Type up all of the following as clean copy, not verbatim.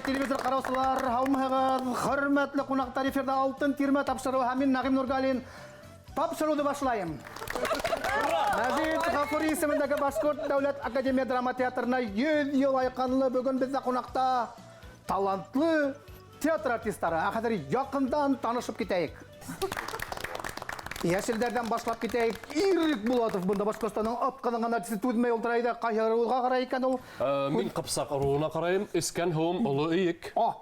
Телевизор ҡараусылар, һаумыһығыҙ, хөрмәтле ҡунаҡтар, эфирҙа Алтын тирмә тапшырыуы һәм мин Нәғим Нургалин тапшырыуҙы башлайым. Мәжит Ғафури исемендәге Башҡорт дәүләт академия драма театрына 100 йыл айҡанлы бөгөн беҙҙә ҡунаҡта талантлы театр артистары. Ә хәҙер яҡындан танышып китәйек. Йәшелдәрҙән башлап китәйек. Ирек Булатов бында Башҡортостандың атҡаҙанған артисты түҙмәй ултыра ине. Ҡайһы ырыуға ҡарай икән ул? Мин Ҡыпсаҡ ырыуына ҡарайым. Эскән һыуым Оло Эйек. А,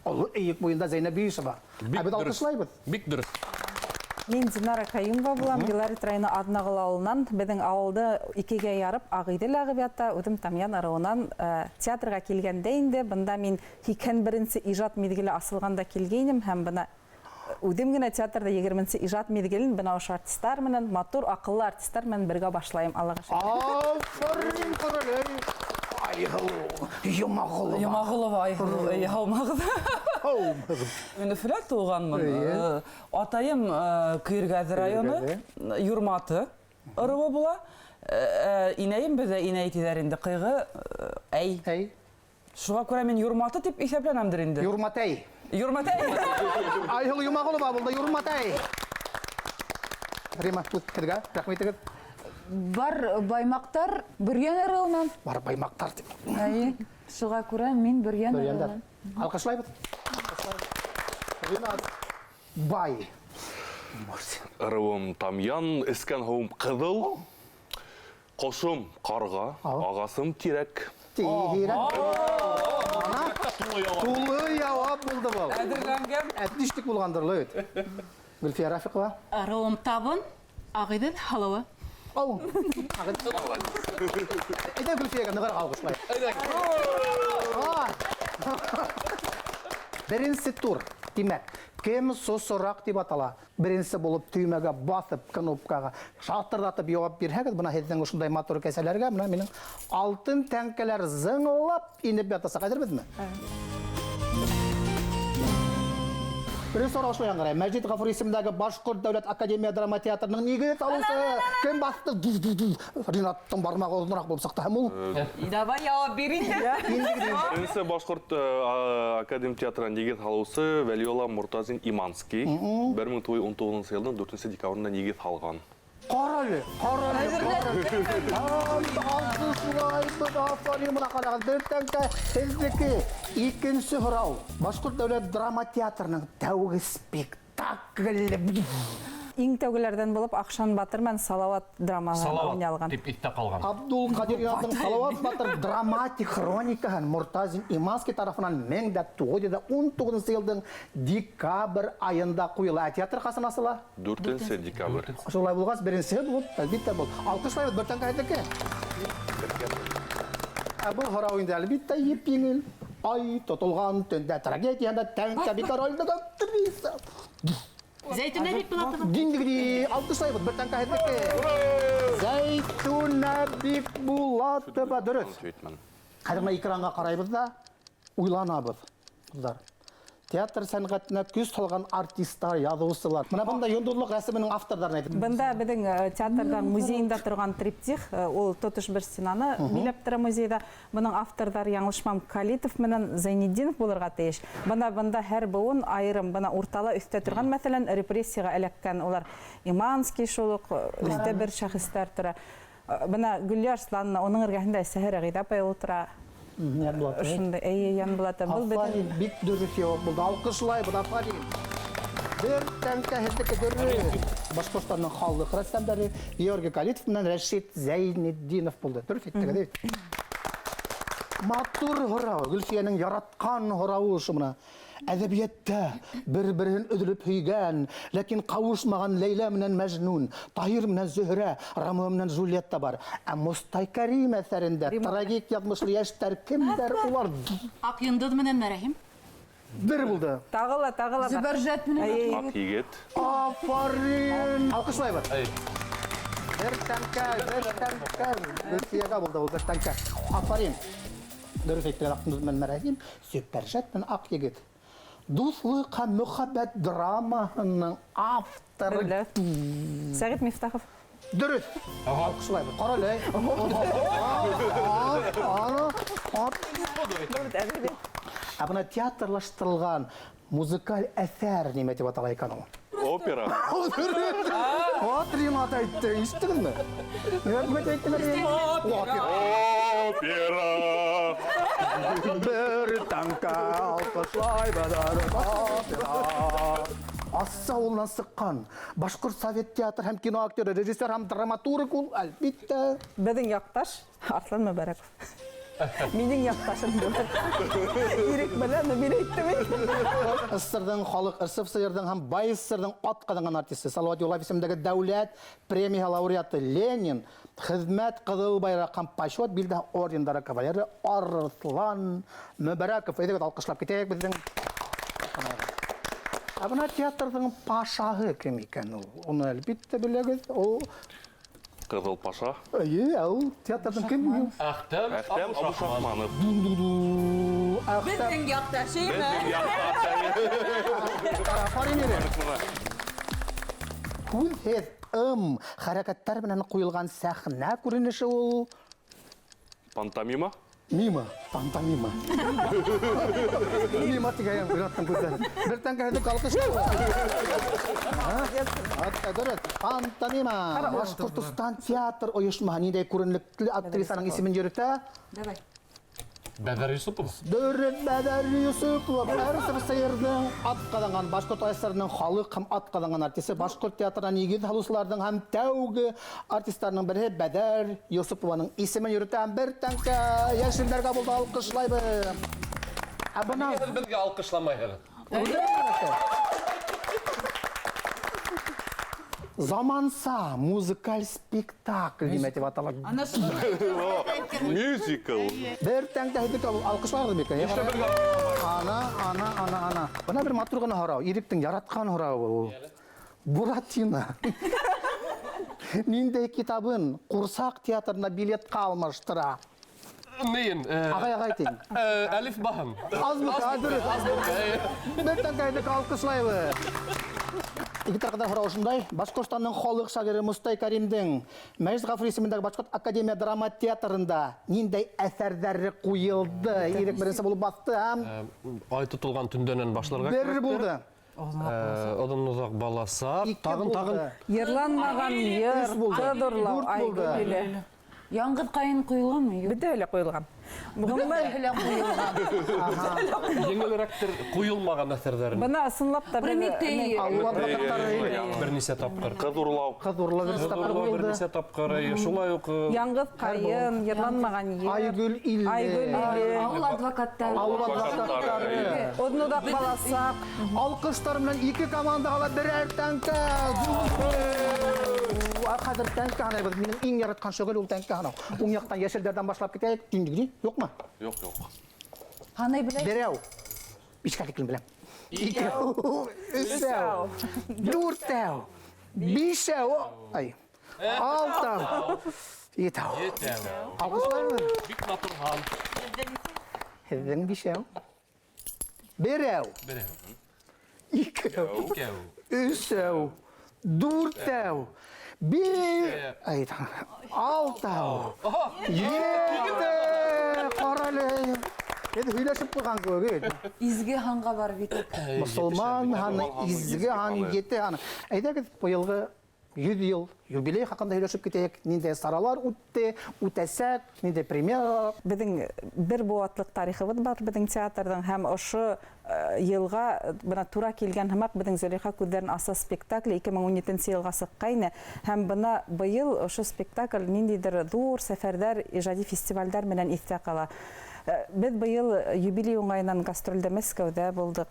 Оло Эйек буйында Зәйнәб Биишева. Ә беҙ алҡышлайбыҙ. Бик дөрөҫ. Мин Динара Каюмова булам, Белорет районы Аҙнағол ауылынан. Беҙҙең ауылды икегә ярып Ағиҙел ағып ята. Үҙем Тамъян ырыуынан. Театрға килгәндә инде, бында мин 81-нсе ижад миҙгеле асылғанда килгәйнем һәм бына үҙем генә театрҙа 20-нсе ижад миҙгелен бына ошо артистар менән, матур, аҡыллы артистар менән бергә башлайым, Аллаға шөкөр. Афарин, ҡарале. Айһылыу Йомағолова. Йомағолова Айһылыу, эйе, һаумыһығыҙ. Һаумыһығыҙ. Мин Өфөлә тыуғанмын. Атайым Көйөргәҙе районы, Юрматы ырыуы була. Инәйем беҙҙә инәй тиҙәр инде, ҡыйғы, әй. Әй. Шуға күрә мин Юрматы тип иҫәпләнәмдер инде. Юрматәй. Юрматәй. Айһылыу Йомағолова булды, Юрматәй. Рима, һеҙгә рәхмәт итегеҙ. Бар баймаҡтар Бөрйән ырыуынан. Бар баймаҡтар тип. Эйе, шуға күрә мин Бөрйән Бөрйәндәр. ырыуынан. Алҡышлайбыҙ. Ринат Бай. Ырыуым Тамъян, эскән һыуым Ҡыҙыл, ҡошом Ҡарға, ағасым Тирәк. Тирәк. Тулы яуап булды был. Әҙерләнгән. Әтлишник булғандыр ла бит. Гөлфиә Рафиҡова. Ырыуым Табын, Ағиҙел һалыуы. Ау. Әйҙә Гөлфиәгә нығыраҡ алҡышлайыҡ. Беренсе тур, тимәк, кем сосораҡ тип атала. Беренсе булып төймәгә баҫып, кнопкаға шалтырҙатып яуап бирһәгеҙ, бына һеҙҙең ошондай матур кәсәләргә бына минең алтын тәңкәләр зыңлап инеп ятасаҡ. Әҙербеҙме? Беренсе һорау ошолай яңғырай. Мәжит Ғафури исемендәге Башҡорт дәүләт академия драма театрының нигеҙ салыусы кем баҫты? Ринаттың бармағы оҙонораҡ булып сыҡты һәм ул. Давай яуап бир инде. Беренсе Башҡорт академия театрының нигеҙ һалыусы Вәлиулла Мортазин Иманский бер мең туғыҙ йөҙ ун туғыҙынсы йылдың дүртенсе декабрендә нигеҙ һалған. Ҡарале, ҡарале, ҡарале. Алҡышлайбыҙ, афарин, бына ҡарағыҙ, бер тәңкә һеҙҙеке. Икенсе һорау. Башҡорт дәүләт драма театрының тәүге спектакле. Иң тәүгеләрҙән булып Аҡшан Батыр менән Салауат драмаһы Салауат уйналған. тип иҫтә ҡалған. Абдул Ҡадир Инандың Салауат Батыр драматик хроникаһын Мортазин Иманский тарафынан мең дә туғыҙ йөҙ ун туғыҙынсы йылдың декабрь айында ҡуйыла. Ә театр ҡасан асыла? Дүртенсе декабрь. Шулай булғас, беренсеһе булып, әлбиттә, был. Алҡышлайбыҙ, бер тәңкә һеҙҙеке. Ә был һорау инде, әлбиттә, еп-еңел. Ай тотолған төндә трагедияда тәңкә бик ролдәге актриса. Зәйтүнә Бикбулатова. Диндигри, алҡышлайбыҙ, бер тәңкә һеҙҙеке. Зәйтүнә Бикбулатова, дөрөҫ. Хәҙер бына экранға ҡарайбыҙ ҙа уйланабыҙ. Ҡыҙҙар. Театр сәнғәтенә көс һалған артистар, яҙыусылар. Бына бында йондоҙлоҡ рәсеменең авторҙарын әйтеп. Бында беҙҙең театрҙың музейында торған триптих, ул тотош бер стенаны биләп тора музейҙа. Бының авторҙары, яңылышмам, Калитов менән Зәйнетдинов булырға тейеш. Бында һәр быуын айырым, бына уртала өҫтә торған, мәҫәлән, репрессияға эләккән улар Иманский шул уҡ, өҫтә бер шәхестәр тора. Бына Гөлйә Арсланова, уның эргәһендә әсәһе Рәғиҙә апай ултыра. Янбулат, әй. Ошондай, эйе, Янбулат. Был беҙҙең Афарин, бик дөрөҫ яуап булды. Алҡышлайбыҙ, афарин. Бер тәңкә һеҙҙеке дөрөҫ. Башҡортостандың халыҡ рәссамдары Георгий Калитов менән Рәшит Зәйнетдинов булды. Дөрөҫ әйттегеҙ, бит? Матур һорау, Гөлфиәнең яратҡан һорауы ошо бына. Әҙәбиәттә бер-береһен өҙөлөп һөйгән, ләкин ҡауышмаған Ләйлә менән Мәжнүн, Таһир менән Зөһрә, Ромео менән Джульетта бар. Ә Мостай Кәрим әҫәрендә Рима. трагик яҙмышлы йәштәр кемдәр улар? Аҡ йондоҙ менән Мәрәһим. Бер булды. Тағы ла, тағы ла бар. Зөбәржәт менән Әй. Аҡ егет. Афарин! Алҡышлайбыҙ. Әй. Бер тәңкә, бер тәңкә. Гөлфиәгә булды ул бер тәңкә. Афарин. Дөрөҫ әйттеләр, Аҡ йондоҙ менән Мәрәһим, Зөбәржәт менән Аҡ егет. Дуҫлыҡ һәм мөхәббәт драмаһының авторы. Белә. Сәғит Мифтахов. Дөрөҫ. Алҡышлайбыҙ. Ҡара әле. Ә бына театрлаштырылған музыкаль әҫәр нимә тип атала икән ул? Опера. Вот Ринат әйтте, ишеттегеҙме? Нимә тип әйттең? Опера. Опера. Бер таңка алҡышлайбыҙ опера. Асса ауылынан сыҡҡан башҡорт совет театр һәм кино актеры, режиссер һәм драматург ул, әлбиттә. Беҙҙең яҡташ Арслан Мөбәрәков. Минең яҡташым түгел. Ирек белә, но мин әйттем инде. СССРҙың халыҡ РСФСРҙың һәм БАССРҙың атҡаҙанған артисты Салауат Юлаев исемендәге дәүләт премия лауреаты Ленин, Хеҙмәт Ҡыҙыл Байраҡ һәм Почет билдәһе ордендары кавалеры Арыҫлан Мөбәрәков. Әйҙәгеҙ, алҡышлап китәйек беҙҙең. Ә бына театрҙың пашаһы кем икән ул? Уны әлбиттә беләгеҙ. Ул Ҡыҙыл Паша. Эйе, ә ул театрҙың кем? Әхтәм Әхтәм Абушахманов. Абушахманов. Әхтәм. Беҙҙең яҡташ, эйме? Беҙҙең яҡташ. Афарин, Ирек. Һүҙһеҙ ым хәрәкәттәр менән ҡуйылған сәхнә күренеше ул. Пантомима? Мима, пантомима. Мима тигән Ринаттың күҙҙәре. Бер тәңкә һеҙҙе алҡыш. Атта дөрөҫ. Пантомима. Башҡортостан театр ойошмаһы ниндәй күренекле актрисаның исемен йөрөтә? Давай. Бәҙәр Юсупова. Дөрөҫ, Бәҙәр Юсупова. РСФСРҙың атҡаҙанған Башҡорт АССРының халыҡ һәм атҡаҙанған артисы, Башҡорт театрына нигеҙ һалыусыларҙың һәм тәүге артистарының береһе Бәҙәр Юсупованың исемен йөрөтә. Бер тәңкә йәшелдәргә булды, алҡышлайбыҙ. Ә бына Һеҙ беҙгә алҡышламайһығыҙ. Заманса музыкаль спектакль нимә тип атала? Ана шул. Мюзикл. Бер тәңкә һеҙҙе алҡышлағыҙ микән? Ана, ана, ана, ана. Бына бер матур ғына һорау. Иректең яратҡан һорауы ул. Буратино. Ниндәй китабын Ҡурсаҡ театрына билетҡа алмаштыра? Нейен? Ағай, ағай тиң. Әлиф баһын. Азбука, дөрөҫ. Бер тәңкә һеҙҙе алҡышлайбыҙ. Егеттәр, ҡыҙҙар, һорау ошондай. Башҡортостандың халыҡ шағиры Мостай Кәримдең Мәжит Ғафури исемендәге Башҡорт академия драма театрында ниндәй әҫәрҙәре ҡуйылды? Ирек беренсе булып баҫты һәм Ай тотолған төндәнән башларға Бер кәрәктер. булды. Оҙон оҙаҡ баласаҡ. Ике Тағын, булды. тағын. Йырланмаған йыр, Өс булды. ҡыҙ урлау, Дүрт булды. Айгөл иле. Яңғыҙ ҡайын ҡуйылғанмы? Юҡ. Бөтәһе лә ҡуйылған. Ғөмүмән, Бөтәһе лә ҡуйылған. Еңелерәктер ҡуйылмаған әҫәрҙәрен. Бына ысынлап та бер- Прометей. Ауыл адвокаттары Әйе. Бер нисә тапҡыр. Ҡыҙ урлау. Ҡыҙ урлау бер нисә Ҡыҙ тапҡыр урлау бер ҡуйылды. нисә тапҡыр. Әйе, шулай уҡ, Яңғыҙ ҡайын, йырланмаған йыр. Айгөл иле. Айгөл иле. Ауыл адвокаттары. Ауыл адвокаттары. Оҙон оҙаҡ баласаҡ. Алҡыштар менән ике командаға ла берәр тәңкә. Хәҙер тәңкә һанайбыҙ. Минең иң яратҡан шөғөл ул тәңкә һанау. Уң яҡтан йәшелдәрҙән башлап китәйек. Тиңдегеҙ, юҡмы? Юҡ, юҡ. Һанай беләм. Берәү. Бишкә тиклем беләм. Икәү, өсәү, дүртәү, бишәү, ай, алтау, етәү. Етәү. Алҡышлайбыҙ. Бик матур һан. Һеҙҙең бишәү. Берәү. Берәү. Икәү. Икәү. Өсәү. Дүртәү. Бер. Ай, алтау. Ете. Ҡара әле. Инде һөйләшеп ҡуйған кеүек, әйт. Изге һанға барып еттек. Мосолман һаны, Мосолман һаны, изге изге һаны, һаны. ете һаны. Әйҙәгеҙ, быйылғы 100 йыл юбилей хаҡында һөйләшеп китәйек. Ниндәй саралар үтте, үтәсәк, ниндәй премьера. Беҙҙең бер быуатлыҡ тарихыбыҙ бар беҙҙең театрҙың, һәм ошо йылға бына тура килгән һымаҡ беҙҙең Зөләйха күҙҙәрен аса спектакль ике мең ун етенсе йылға сыҡҡайны. Һәм бына быйыл ошо спектакль ниндәйҙер ҙур сәфәрҙәр, ижади фестивалдәр менән иҫтә ҡала. Беҙ быйыл юбилей уңайынан гастролдә Мәскәүҙә булдыҡ.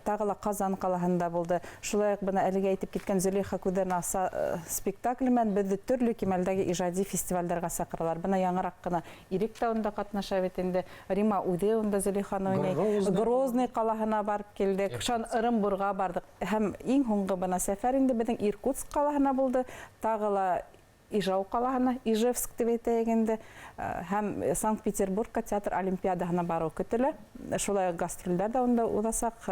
Тағы ла Ҡазан ҡалаһында булды. Шулай уҡ бына әлегә әйтеп киткән Зөләйха күҙҙәрен аса спектакль менән беҙҙе төрлө кимәлдәге ижади фестивалдәргә саҡыралар. Бына яңыраҡ ҡына Ирек тә унда ҡатнаша бит инде. Рима үҙе унда Зөләйханы уйнай. Грозный. Грозный ҡалаһына барып килдек. Шунан Ырымбурға барҙыҡ. Һәм иң һуңғы бына сәфәр инде беҙҙең Иркутск ҡалаһына булды. Тағы ла Ижау ҡалаһына, Ижевск тип әйтәйек инде, һәм Санкт-Петербургка театр олимпиадаһына барыу көтөлә. Шулай уҡ гастролдәр ҙә унда уҙасаҡ.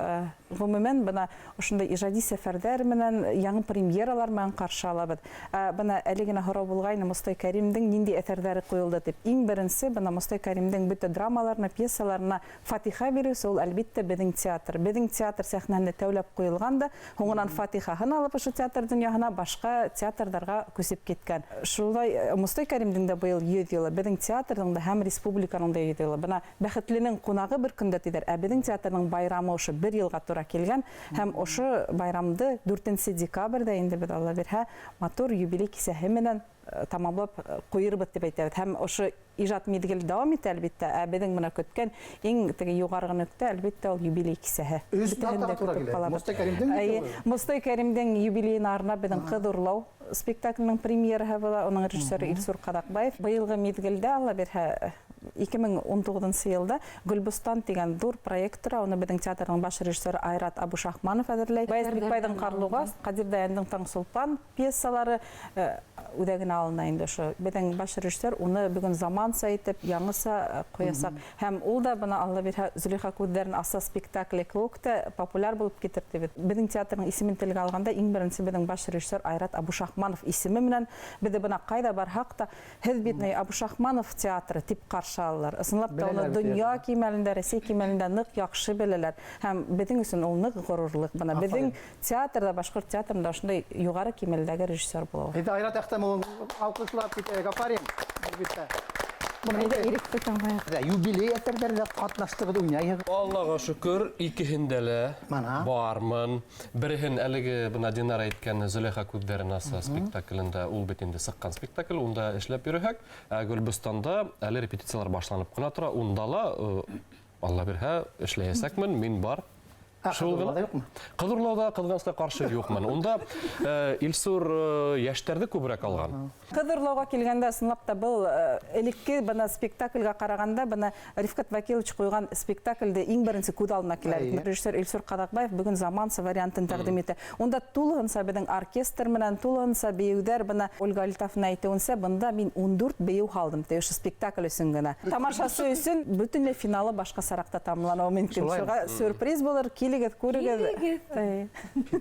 Ғөмүмән, бына ошондай ижади сәфәрҙәр менән, яңы премьералар менән ҡаршы алабыҙ. Бына әле генә һорау булғайны, Мостай Кәримдең ниндәй әҫәрҙәре ҡуйылды тип. Иң беренсе бына Мостай Кәримдең бөтә драмаларына, пьесаларына фатиха биреүсе ул, әлбиттә, беҙҙең театр. Беҙҙең театр сәхнәһендә тәүләп ҡуйылған да, һуңынан фатихаһын алып ошо театр донъяһына башҡа театрҙарға күсеп киткән. Шулай Мостай Кәримдең дә быйыл 100 йылы, беҙҙең театрҙың да һәм республиканың да 100 йылы. Бына бәхетленең ҡунағы бер көндә тиҙәр, ә беҙҙең театрҙың байрамы ошо бер йылға тура килгән һәм ошо байрамды 4 декабрҙә инде беҙ, Алла бирһә, матур юбилей кисәһе менән тамамлап ҡуйырбыҙ тип әйтәбеҙ. Һәм ошо ижад миҙгеле дауам итә, әлбиттә, ә беҙҙең бына көткән иң теге юғары нөктә, әлбиттә, ул юбилей кисәһе. Өс датаға тура килә. Мостай Кәримдең Мостай Кәримдең юбилейына арнап беҙҙең Ҡыҙ урлау спектаклінің премьераһы була, уның режиссеры Илсур Ҡаҙаҡбаев. Быйылғы миҙгелдә, Алла бирһә, 2019 йылда Гөлбостан тигән ҙур проект тора, уны беҙҙең театрҙың баш режиссеры Айрат Абушахманов әҙерләй. Баяз Бикбайҙың Ҡарлуғас, Ҡадир Даяндың Таңсулпан пьесалары үҙәгенә алына инде ошо. Беҙҙең баш режиссер уны бөгөн заманса итеп, яңыса ҡуясаҡ. Һәм ул да бына, Алла бирһә, Зөләйха күҙҙәрен аса спектакле кеүек тә популяр булып китер тип. Беҙҙең театрҙың исемен телгә алғанда иң беренсе беҙҙең баш режиссер Айрат Абушахманов исеме менән беҙҙе бына ҡайҙа барһаҡ та, һеҙ бит Абушахманов театры тип ҡаршы алалар. Ысынлап та уны донъя кимәлендә, Рәсәй кимәлендә ныҡ яҡшы беләләр. Һәм беҙҙең өсөн ул ныҡ ғорурлыҡ. Бына беҙҙең театрҙа, башҡорт театрында ошондай юғары кимәлдәге режиссер булыуы. Әйҙә, Айрат Әхтәмовын алҡышлап китәйек. Афарин, әлбиттә. Иректе тыңлайыҡ. Юбилей әҫәрҙәрҙә ҡатнаштығыҙ, уйнайһығыҙ. Аллаға шөкөр, икеһендә лә бармын. Береһен әлеге бына Динара әйткән Зөләйха күҙҙәрен аса спектаклендә, ул бит инде сыҡҡан спектакль, унда эшләп йөрөһәк, ә Гөлбостанда әле репетициялар башланып ҡына тора, унда ла, Алла бирһә, эшләйәсәкмен, мин бар. Шул ғына. Ҡыҙ урлауҙа ҡыҙғанысҡа ҡаршы юҡмын. Унда Илсур йәштәрҙе күберәк алған. Ҡыҙ урлауға килгәндә, ысынлап та, был элекке бына спектакльгә ҡарағанда, бына Рифҡәт Вәкилович ҡуйған спектаклде иң беренсе күҙ алдына килә. Режиссер Илсур Ҡаҙаҡбаев бөгөн заманса вариантын тәҡдим итә. Унда тулыһынса беҙҙең оркестр менән, тулыһынса бейеүҙәр, бына Ольга Альтафовна әйтеүенсә, бында мин 14 бейеү һалдым, ти, ошо спектакль өсөн генә. Тамашасы өсөн бөтөнләй финалы башҡасараҡ та тамамланыуы мөмкин. Шуға сюрприз булыр, килегеҙ, күрегеҙ.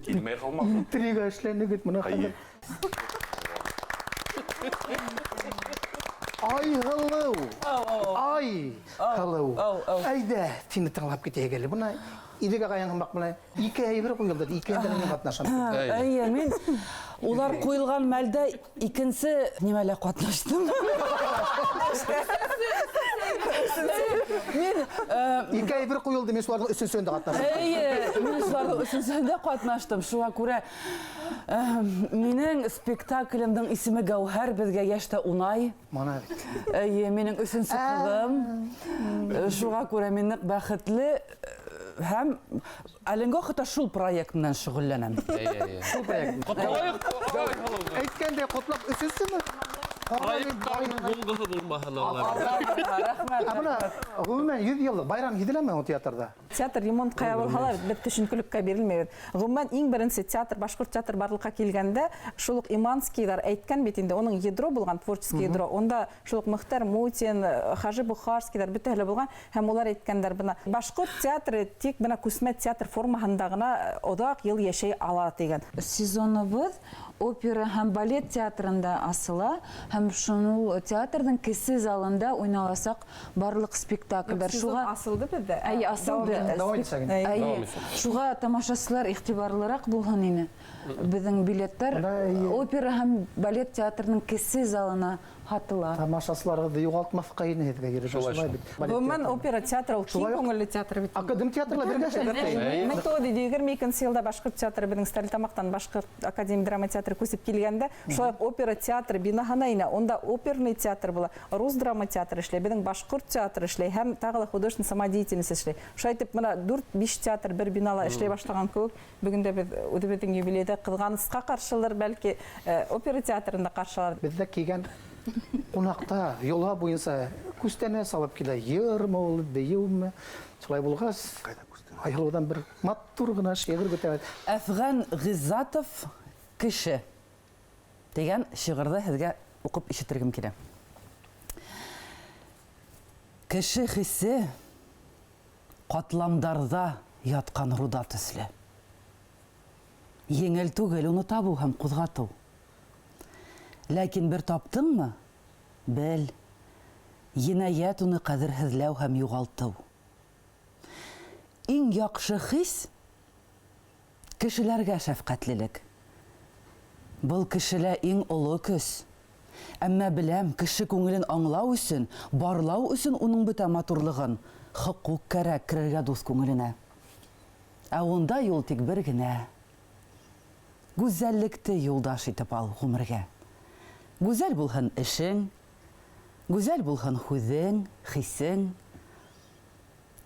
Килмәй ҡалмаҫ. Интрига эшләнегеҙ бына хәҙер. Ай һылыу. Ай һылыу. Әйҙә, һине тыңлап китәйек әле. Бына Ирек ағайың һымаҡ менән ике әйбер ҡуйылды, икеһендә лә мин ҡатнашам. Әйе, мин улар ҡуйылған мәлдә икенсе нимәлә ҡатнаштым. Мин ике әйбер ҡуйылды, мин шуларҙың өсөнсөһөндә ҡатнаштым. Әйе, мин шуларҙың өсөнсөһөндә ҡатнаштым. Шуға күрә минең спектаклемдең исеме Гәүһәр, беҙгә йәш тә унай. Мана бит. Әйе, минең өсөнсө ҡыҙым. Шуға күрә мин ныҡ бәхетле һәм әлегә ваҡытта шул проект менән шөғөлләнәм. Шул проект. Ҡотлайыҡ. Әйткәндәй, ҡотлап өсөнсөмө? Проекттың булғыһы булмаһын, Алла. Рәхмәт. Ә бына ғөмүмән 100 йыллыҡ байрам һиҙеләме ул театрҙа? Театр ремонт ҡая булһа ла, беҙ төшөнкөлөккә бирелмәйбеҙ. Ғөмүмән, иң беренсе театр, башҡорт театр барлыҡҡа килгәндә, шул уҡ Иманскийҙар әйткән бит инде, уның ядро булған, творческий ядро, унда шул уҡ Мөхтәр Мутин, Хажи Бухарскийҙар бөтәһе лә булған, һәм улар әйткәндәр, бына башҡорт театры тик бына күсмә театр формаһында ғына оҙаҡ йыл йәшәй ала тигән. Сезоныбыҙ опера һәм балет театрында асыла, һәм шул театрҙың кесе залында уйналасаҡ барлыҡ спектаклдәр. Сезон асылды беҙҙә. Әйе, асылды. Дауам итсәк инде. Әйе. Дауам итсәк. Шуға тамашасылар иғтибарлыраҡ булһын ине. Беҙҙең билеттар опера һәм балет театрының кесе залына һатыла. Тамашасыларығыҙҙы юғалтмаҫҡа ине һеҙгә йөрөп, Шулай шулай шул. бит. Балет Ғөмүмән, театры. опера театры ул киң Шулай уҡ күңелле театр бит. Академ театрлар бергә эшләй. Әйе. Мең туғыҙ йөҙ егерме икенсе йылда башҡорт театры беҙҙең Стәрлетамаҡтан башҡорт академия драма театры күсеп килгәндә, шулай уҡ опера театры бинаһына инә, унда оперный театр була, рус драма театры эшләй, беҙҙең башҡорт театры эшләй һәм тағы ла художественный самодеятельность эшләй. Шулай итеп, бына дүрт-биш театр бер бинала эшләй башлаған кеүек, бөгөн дә беҙ үҙебеҙҙең юбилейҙа ҡыҙғанысҡа ҡаршылыр, бәлки, опера театрында ҡаршылар. Беҙҙә килгән ҡунаҡта йола буйынса күстәнәс алып килә, йырмы ул, бейеүме? Шулай булғас, Айһылыуҙан бер матур ғына шиғыр көтәбеҙ. Әфғән Ғиззатов Кеше тигән шиғырҙы һеҙгә Уҡып ишетергем килә. Кеше хисе ҡатламдарҙа ятҡан руда төҫлө. Еңел түгел уны табыу һәм ҡуҙғатыу. Ләкин бер таптыңмы? Бел, енәйәт уны ҡәҙерһеҙләү һәм юғалтыу. Иң яҡшы хис кешеләргә шәфҡәтлелек. Был кешелә иң оло көс. Әммә беләм, кеше күңелен аңлау өсөн, барлау өсөн уның бөтә матурлығын хоҡуҡ кәрәк керергә дуҫ күңеленә. Ә унда юл тик бер генә. Гүзәллекте юлдаш итеп ал ғүмергә. Гүзәл булһын эшең, гүзәл булһын һүҙең, хисең.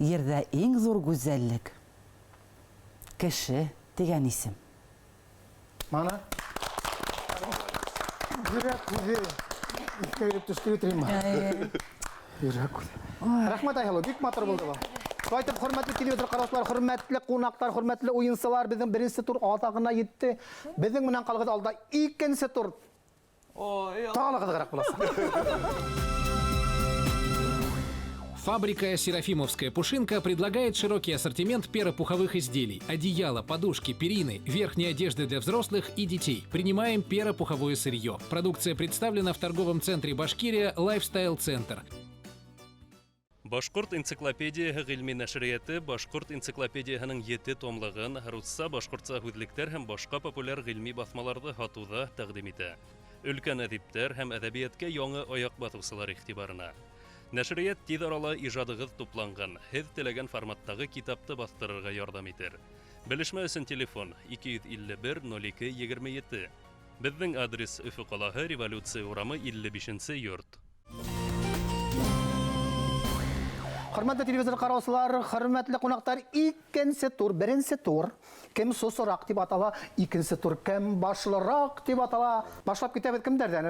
Ерҙә иң ҙур гүзәллек кеше тигән исем. Мана. Йөрәк һүҙе. Иҫкә килеп төштө бит Римма. Йөрәк һүҙе. Рәхмәт, Айһылыу, бик матур булды был. Шулай итеп, хөрмәтле телевизор ҡараусылар, хөрмәтле ҡунаҡтар, хөрмәтле уйынсылар, беҙҙең беренсе тур аҙағына етте. Беҙҙең менән ҡалғыҙ алда икенсе тур. Тағы ла ҡыҙығыраҡ буласаҡ. Фабрика «Серафимовская пушинка» предлагает широкий ассортимент перопуховых изделий, одеяла, подушки, перины, верхней одежды для взрослых и детей. Принимаем перопуховое сырье. Продукция представлена в торговом центре «Башкирия» «Лайфстайл Центр». Башҡорт энциклопедияһы ғилми нәшриәте Башҡорт энциклопедияһының 7 томлығын русса, башҡортса һүҙлектәр һәм башҡа популяр ғилми баҫмаларҙы һатыуҙа тәҡдим итә. Өлкән әҙиптәр һәм әҙәбиәткә яңы аяҡ баҫыусылар иғтибарына. Нәшриәт тиҙ арала ижадығыҙ тупланған, һеҙ теләгән форматтағы китапты баҫтырырға ярҙам итер. Белешмә өсөн телефон 251 02 27. Беҙҙең адрес Өфө ҡалаһы, Революция урамы 55 йорт. Хөрмәтле телевизор ҡараусылар, хөрмәтле ҡунаҡтар, икенсе тур, беренсе тур. Кем сосораҡ тип атала, икенсе тур кем башлыраҡ тип атала. Башлап китәбеҙ кемдәрҙән?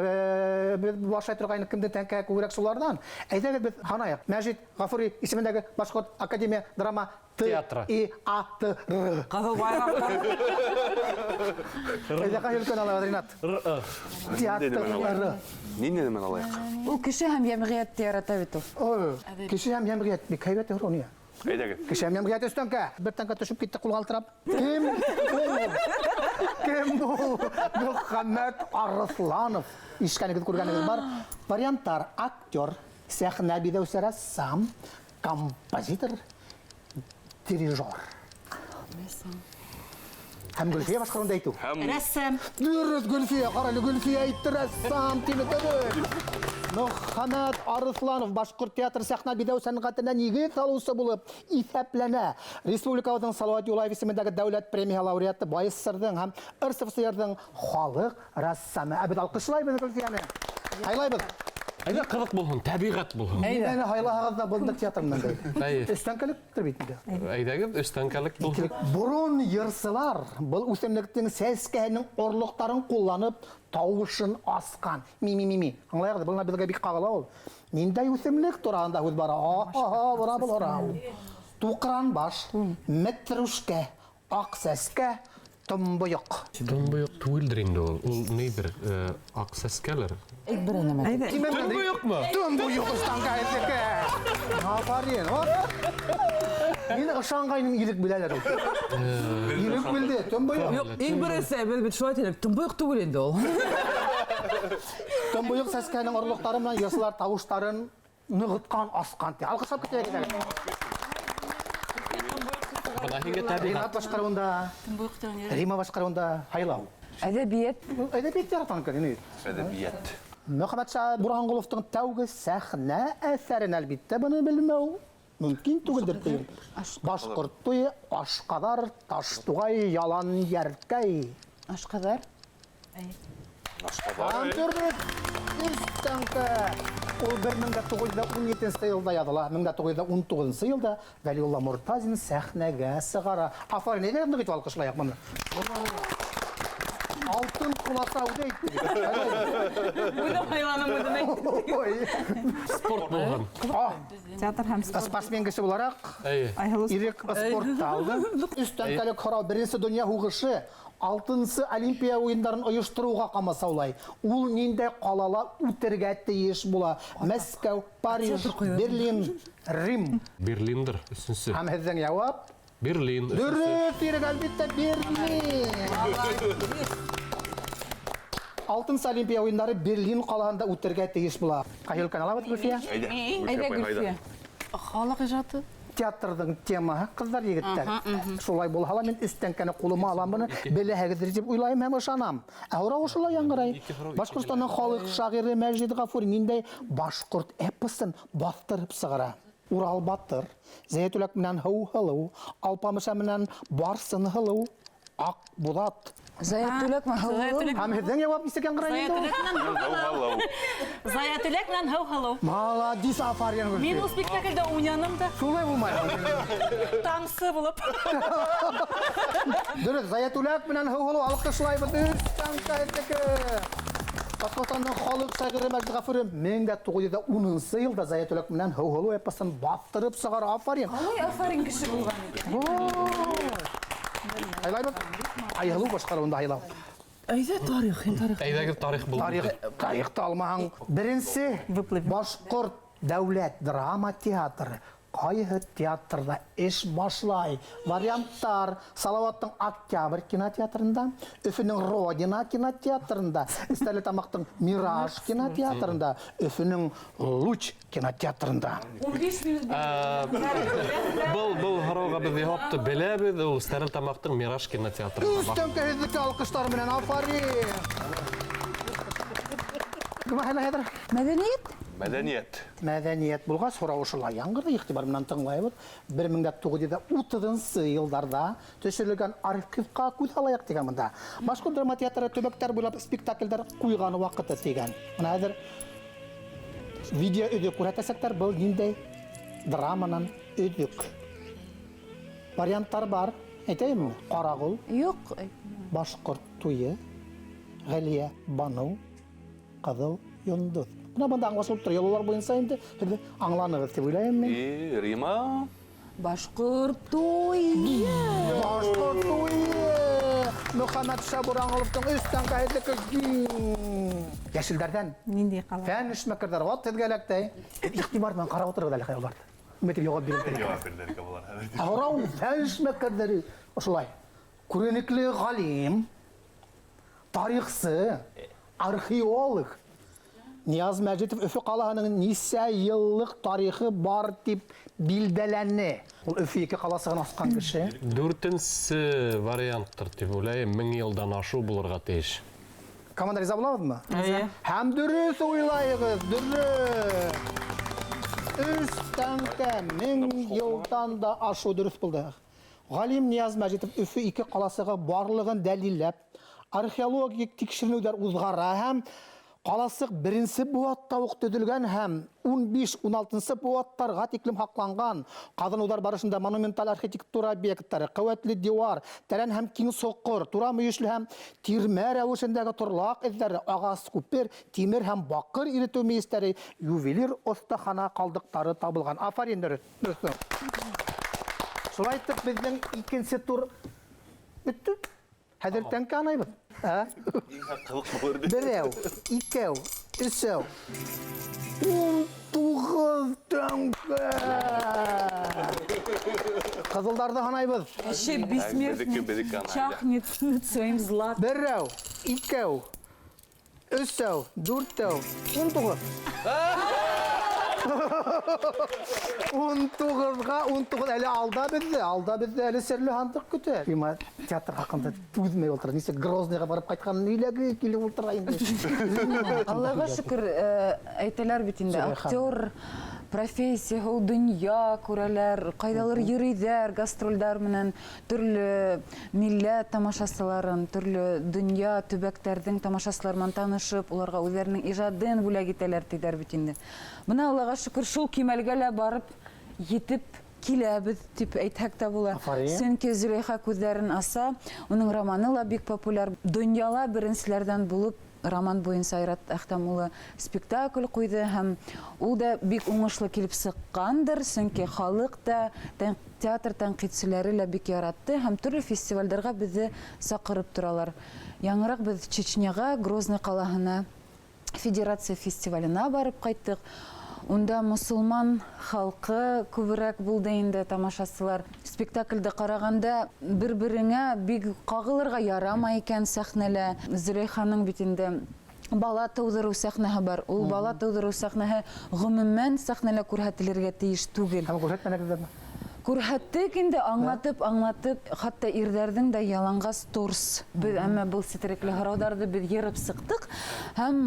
Беҙ башлай торғайныҡ кемдең тәңкә күберәк шуларҙан. Әйҙәгеҙ беҙ һанайыҡ. Мәжит Ғафури исемендәге Башҡорт академия драма Т Театры. И А Т Р. Ҡыҙыл байраҡ. Әйҙә, ҡайһы өлкән алабыҙ, Ринат? Р. Театр Р. Ниндәй нәмәне алайыҡ? Ул кеше һәм йәмғиәтте ярата бит ул. Ой, кеше һәм йәмғиәт бик һәйбәт ирония. Әйҙәгеҙ. Кеше һәм йәмғиәт өҫтәнкә. Бер тәңкә төшөп китте ҡул ҡалтырап. Кем ул? Кем ул? Мөхәммәт Арыҫланов. Ишеткәнегеҙ, күргәнегеҙ бар. Варианттар: актер, сәхнә биҙәүсе, рәссам, композитор, дирижер. Һәм Гөлфиә башҡарыуында әйтеү. Һәм Рәссам. Дөрөҫ, Гөлфиә, ҡара әле, Гөлфиә әйтте, рәссам тине түгел. Мөхәммәт Арыҫланов башҡорт театр сәхнә биҙәү сәнғәтенә нигеҙ һалыусы булып иҫәпләнә. Республикабыҙҙың Салауат Юлаев исемендәге дәүләт премия лауреаты, БАССРҙың һәм РСФСРҙың халыҡ рәссамы. Ә беҙ алҡышлайбыҙ Гөлфиәне. Һайлайбыҙ. Әйҙә, ҡыҙыҡ булһын, тәбиғәт булһын. Әйҙә. Нимәне һайлаһағыҙ ҙа бында театр менән бәйле. Әйе. Өстәнкәлектер бит инде. Әйҙәгеҙ, өстәнкәлек булһын. Икелек. Борон йырсылар был үҫемлектең сәскәһенең орлоҡтарын ҡулланып тауышын асҡан. Ми-ми-ми-ми. Аңлайығыҙ, был беҙгә бик ҡағыла ул. Ниндәй үҫемлек тураһында һүҙ бара? Аһа, бара был ора. Туҡран баш, мәтрүшкә, аҡ сәскә, томбойоҡ. Томбойоҡ түгелдер инде ул. Ул ниҙер, аҡ сәскәлер. Әйт бер нәмә. Әйҙә. Томбойоҡмы? Томбойоҡ ыстанға әйтеке. Афарин, оп. Мин ышанғайным, ирек беләләр ул. Ирек белде, томбойоҡ. Юҡ, иң беренсе беҙ бит шулай тинек, томбойоҡ түгел инде ул. Томбойоҡ сәскәнең орлоҡтары менән йырсылар тауыштарын нығытҡан, асҡан ти. Алҡышлап китәйек инде. Бына һиңә тәбиғәт. Ринат башҡарыуында, Томбойоҡ тигән йөрәк. Рима башҡарыуында һайлау. Әҙәбиәт. Әҙәбиәт яратам икән, инде. Әҙәбиәт. Мөхәммәтша Бурһанғоловтың тәүге сәхнә әҫәрен, әлбиттә, быны белмәү мөмкин түгелдер тием. Башҡорт туйы, Ашҡаҙар, Таштуғай, Ялан Йәркәй. Ашҡаҙар? Һәм дөрөҫ, өстәңке. Ул бер мең дә туғыҙ йөҙ ун етенсе йылда яҙыла. Мең дә туғыҙ йөҙ ун туғыҙынсы йылда Вәлиулла Мортазин сәхнәгә сығара. Афарин, әйҙә ныҡ итеп алҡышлайыҡ быны. Алтын куласа үҙе әйтте. Үҙем һайланым, үҙем әйттем. Спорт булған. Театр һәм спорт. Спортсмен кеше булараҡ, Әйе. Ирек спортта алды. Өс тәңкәлек һорау. Беренсе донъя һуғышы алтынсы Олимпия уйындарын ойоштороуға ҡамасаулай. Ул ниндәй ҡалала үтергә тейеш була? Мәскәү, Париж, Берлин, Рим. Берлиндер, өсөнсө. Һәм һеҙҙең яуап? Берлин. Дөрөҫ, Ирек, әлбиттә, Берлин. Алтынсы Олимпия уйындары Берлин ҡалаһында үтергә тейеш була. Ҡайһы өлкәне алабыҙ, Гөлфиә? Әйҙә, Әйҙә, Гөлфиә. Халыҡ ижады. Театрҙың темаһы ҡыҙҙар, егеттәр. Шулай булһа ла мин өс тәңкәне ҡулыма алам, быны беләһегеҙҙер тип уйлайым һәм ышанам. Ә һорау ошолай яңғырай. Башҡортостандың халыҡ шағиры Мәжит Ғафури ниндәй башҡорт эпосын баҫтырып сығара? Урал Батыр, Зәйтүләк менән Һыу һылыу, Алпамыша менән Барсын һылыу, Аҡ Буҙат. Заятүләк менән Һыу һылыу. Һәм һеҙҙең яуап нисек яңғырай инде ул? Заятүләк менән Һыу һылыу. Молодец, афарин, Гөлфиә. Мин ул спектакльдә уйнаным да. Шулай булмай. Тамсы булып. Дөрөҫ, Заятүләк менән Һыу һылыу алҡышлайбыҙ. Өс тәңкә һеҙҙеке. Башҡортостандың халыҡ шағиры Мәжит Ғафури мең дә туғыҙ йөҙ унынсы йылда Заятүләк менән Һыу һылыу эпосын баҫтырып сығара. Афарин. Ҡалай афарин кеше булған икән. Һайлайбыҙ. Айһылыу башҡарыуында һайлау. Әйҙә тарих, һин тарих. Әйҙәгеҙ тарих булды. Тарих, тарихты алмаһаң, беренсе башҡорт дәүләт драма театры ҡайһы театрҙа эш башлай? Варианттар: Салауаттың Октябрь кинотеатрында, Өфөнөң Родина кинотеатрында, Стәрлетамаҡтың Мираж кинотеатрында, Өфөнөң Луч кинотеатрында. 15 минут. Был һорауға беҙ яуапты беләбеҙ, ул Стәрлетамаҡтың Мираж кинотеатрында. Өс тәңкә һеҙҙеке алҡыштар менән, афарин. Кем һайлай хәҙер? Мәҙәниәт. Мәҙәниәт. Мәҙәниәт булғас, һорау ошолай яңғырҙы, иғтибар менән тыңлайбыҙ. Бер мең дә туғыҙ йөҙ утыҙынсы йылдарҙа төшөрөлгән архивҡа күҙ һалайыҡ тигән бында. Башҡорт драма театры төбәктәр буйлап спектаклдәр ҡуйған ваҡыты тигән. Бына хәҙер видео өҙөк күрһәтәсәктәр, был ниндәй драманан өҙөк. Варианттар бар, әйтәйемме? Ҡарағол. Юҡ. Башҡорт туйы, Ғәлиә Баныу, Ҡыҙыл йондоҙ. Бына бында аңлашылып тора, йолалар буйынса инде һеҙ аңланығыҙ тип уйлайым мин. И, Рима. Башҡорт туйы. Башҡорт туйы. Мөхәммәт Шәбуранғоловтың өс тәңкәһеҙлеке. Йәшелдәрҙән. Ниндәй ҡала? Фән эшмәкәрҙәр, ват һеҙгә эләкте. Иғтибар менән ҡарап ултырығыҙ әле уларҙы. Өмөт яуап бирер. Яуап бирер булар. Һорау фән эшмәкәрҙәре ошолай. Күренекле ғалим, тарихсы, археолог Нияз Мәжитов Өфө ҡалаһының нисә йыллыҡ тарихы бар тип билдәләне. Ул Өфө ике ҡаласығын асҡан кеше. Дүртенсе варианттыр тип уйлайым, мең йылдан ашыу булырға тейеш. Команда риза булабыҙмы? Эйе. Һәм дөрөҫ уйлайығыҙ, дөрөҫ. Өс тәңкә мең йылдан да ашыу дөрөҫ булды. Ғалим Нияз Мәжитов Өфө ике ҡаласығы барлығын дәлилләп, археологик тикшеренеүҙәр уҙғара һәм ҡаласыҡ беренсе быуатта уҡ төҙөлгән һәм ун биш-ун алтынсы быуаттарға тиклем һаҡланған. Ҡаҙыныуҙар барышында монументаль архитектура объекттары, ҡеүәтле диуар, тәрән һәм киң соҡор, тура мөйөшлө һәм тирмә рәүешендәге торлаҡ эҙҙәре, ағас күпер, тимер һәм баҡыр иретеү мейестәре, ювелир оҫтахана ҡалдыҡтары табылған. Афарин, дөрөҫ. Шулай итеп, беҙҙең икенсе тур бөттө. Хәҙер тәңкә анайбыҙ. Ә? Берәү, икәү, өсәү. 19 тәңкә. Ҡыҙылдарҙы һанайбыҙ. Вообще бессмертный чахнет своим златом. Берәү, икәү, өсәү, дүртәү, 19. Ун туғыҙға, ун туғыҙ әле алда беҙҙе, алда беҙҙе әле серле һандыҡ көтә. Рима театр хаҡында түҙмәй ултыра. Нисек Грозныйға барып ҡайтҡанын һөйләге килеп ултыра инде. Аллаға шөкөр, әйтәләр бит инде, Зөләйха. актер профессия, ул донъя күрәләр, ҡайҙалыр йөрөйҙәр, гастролдәр менән төрлө милләт тамашасыларын, төрлө донъя төбәктәрҙең тамашасылары менән танышып, уларға үҙҙәренең ижадын бүләк итәләр тиҙәр бит инде. Бына Аллаға шөкөр, шул кимәлгә лә барып етеп киләбеҙ дип әйтһәк тә була. Сөнки Зөләйха күҙҙәрен аса, уның романы ла бик популяр. Донъяла беренселәрҙән булып роман буйынса Айрат Әхтәм улы спектакль ҡуйҙы һәм ул да бик уңышлы килеп сыҡҡандыр, сөнки халыҡ та, театр тәнҡитселәре лә бик яратты һәм төрлө фестивалдәргә беҙҙе саҡырып торалар. Яңыраҡ беҙ Чечняға, Грозный ҡалаһына федерация фестиваленә барып ҡайттыҡ. Унда мосолман халҡы күберәк булды инде тамашасылар. Спектаклде ҡарағанда бер-береңә бик ҡағылырға ярамай икән сәхнәлә. Зөләйханың бит инде бала тыуҙырыу сәхнәһе бар. Ул бала тыуҙырыу сәхнәһе ғөмүмән сәхнәлә күрһәтелергә тейеш түгел. Һәм күрһәтмәнегеҙме? Күрһәттек инде, аңлатып, аңлатып, хатта ирҙәрҙең дә яланғас торс. Беҙ әммә был сетерекле һорауҙарҙы беҙ йырып сыҡтыҡ һәм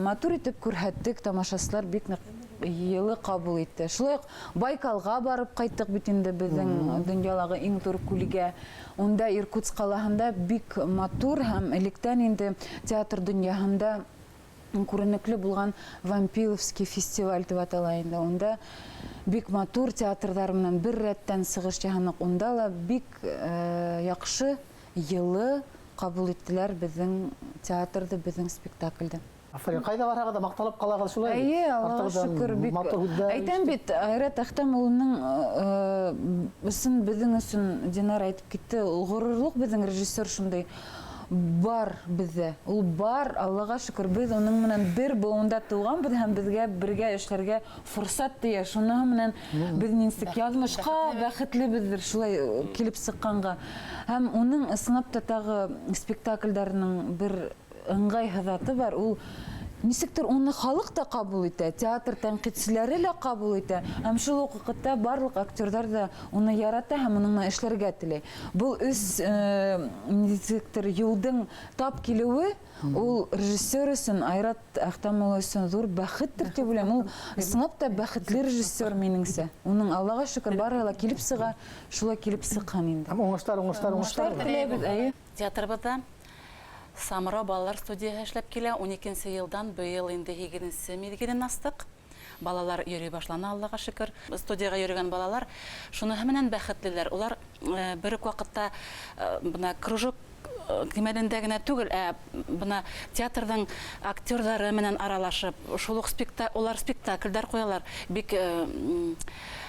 матур итеп күрһәттек, тамашасылар бик ныҡ йылы ҡабул итте. Шулай уҡ Байкалға барып ҡайттыҡ бит инде, беҙҙең донъялағы иң ҙур күлгә. Унда Иркутск ҡалаһында бик матур һәм электән инде театр донъяһында күренекле булған Вампиловский фестиваль тип атала инде. Унда бик матур театрҙар менән бер рәттән сығыш яһаныҡ. Унда ла бик яҡшы, йылы ҡабул иттеләр беҙҙең театрҙы, беҙҙең спектаклде. Афарин, ҡайҙа барһағыҙ ҙа маҡталып ҡалағыҙ шулай бит? Эйе, Аллаға Артығыҙҙан шөкөр, бик матур һүҙҙәр Әйтәм ишетеп. бит, Айрат Әхтәм улының өсөн, беҙҙең өсөн Динар әйтеп китте, ул ғорурлыҡ беҙҙең режиссер шундай бар беҙҙә. Ул бар, Аллаға шөкөр, беҙ уның менән бер быуында тыуғанбыҙ һәм беҙгә бергә эшләргә форсат тейә. Шуның менән беҙ нисек яҙмышҡа бәхетлебеҙҙер шулай килеп сыҡҡанға. Һәм уның ысынлап та тағы спектаклдәренең бер ыңғай һыҙаты бар. Ул нисектер уны халыҡ та ҡабул итә, театр тәнҡитселәре лә ҡабул итә. Һәм шул уҡ ваҡытта барлыҡ актерҙар ҙа уны ярата һәм уның менән эшләргә теләй. Был өс нисектер юлдың тап килеүе ул режиссер өсөн, Айрат Әхтәм улы өсөн ҙур бәхеттер тип уйлайым. Ул ысынлап та бәхетле режиссер минеңсә. Уның Аллаға шөкөр барыһы ла килеп сыға, шулай килеп сыҡҡан инде. Һәм уңыштар, уңыштар, уңыштар. Уңыштар теләйбеҙ, эйе. Театрыбыҙҙа Самара балалар студияһы эшләп килә. Ун икенсе йылдан быйыл инде һигеҙенсе миҙгелен астыҡ. Балалар йөрөй башланы, Аллаға шөкөр. Студияға йөрөгән балалар шуныһы менән бәхетлеләр. Улар бер үк ваҡытта бына кружок кимәлендә генә түгел, ә бына театрҙың актерҙары менән аралашып, шул уҡ улар спектаклдәр ҡуялар. Бик